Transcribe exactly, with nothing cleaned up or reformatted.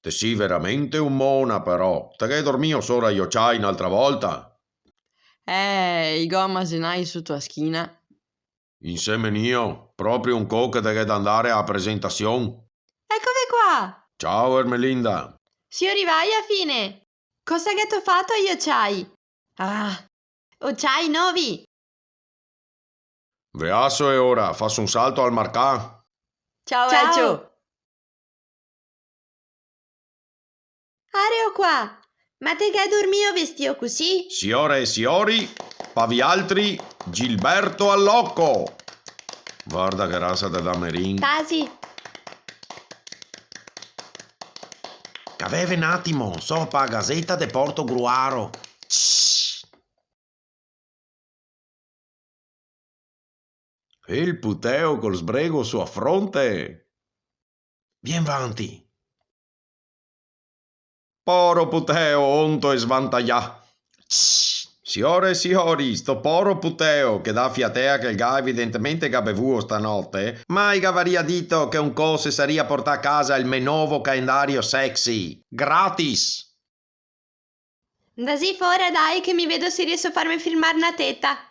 Te si veramente un mona, però. Te ghè dormìo sora i ociai n'altra volta? Eh, i go amasenai soto a schina. Inseme nio, proprio un co che te ghè da ndare a presentasion. Ecove qua! Ciao, Ermelinda. Sio rivai a fine. Cosa gheto fato ai ociai? Ah, ociai novi! Ve aso e ora, faso un salto al marcà. Ciao, ciao. Ecio. Areo qua! Ma te ghè dormìo vestìo cusì? Siore e siori, pa vialtri, Gilberto Alloco! Varda che rasa de damerin. Tasi. Caveve un atimo, so pa Gazeta de Portogruaro. Sh! E el puteo col sbrego su a fronte. Vien vanti. Poro puteo, onto e svantajà. Tss! Siore e siori, sto poro puteo che dà fiatea che el ga evidentemente ga bevuo stanote, mai gavaria dito che un co se saria portà a casa el me novo calendario sexy, gratis! Ndasì fora, dai, che mi vedo se rieso a farme filmar na teta.